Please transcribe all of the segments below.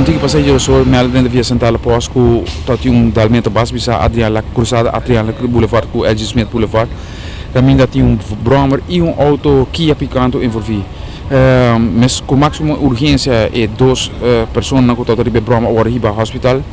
Un tiki pasa dje so mèlda den via Santana Post ku ta tin un dalmento bas bisa Adriaan Lak krusada Adriaan Lak Boulevard ku LG Smith Boulevard kaminda tin un bròmer i un outo Kia Picanto envolví. Mes ku máksimo urgensia e dos personanan ku tabata riba e bròmer a wòrdu hiba hospital.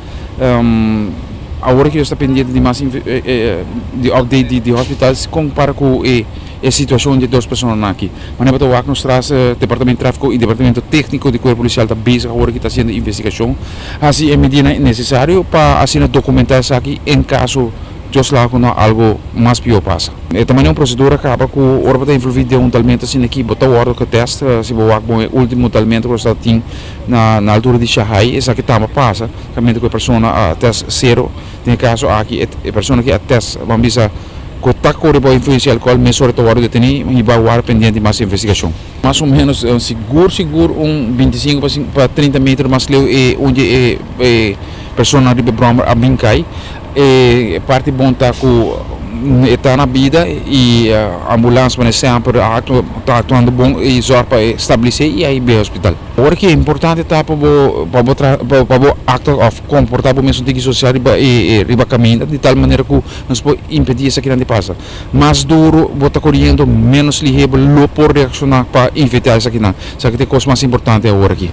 Awor ki nos ta pendiente di mas di update di hospital kon para ku e e situacion di e dos personanan aki. Manera bo ta wak nos tras Departamento Trafico y Departamento Tecnico di Cuerpo Policial ta bezig awor aki ta haciendo investigacion, haci e medidanan necesario pa asina documenta esaki en caso Dios laga cu no algo mas pio pasa. E ta manera un procedura caba cu ora bo ta envolvi den un talmento asina aki bo ta wordo getest, si bo wak bon e ultimo talmento cu nos ta tin na na altura di Shahai esaki tamba pasa caminda cu e persona a test cero, den e caso aki e persona ki a test ban bisa. Ku ta kore bou influensia di alkohòl mesora ta wòrdu detení i bai wòrdu pendiente di mas investigashon. Mas o ménos sigur sigur un 25 pa 30 meter mas leu e un di e e personanan riba e bròmer a bin kai. E parti bon ta ku e ta na bida i ambulans manera semper a ta aktuando bon i zòrg pa e stabilis'é i a hib'é hospital. Ora ki e importante ta pa bo pa bo tra pa bo aktua òf komportá bo mes un tiki sosial riba e riba kaminda di tal manera ku Nos por impedí esakinan di pasa. Mas duru bo ta koriendo, ménos lihé bo lo por reakshoná pa evitá esakinan. Esaki ta e kos mas importante awor aki.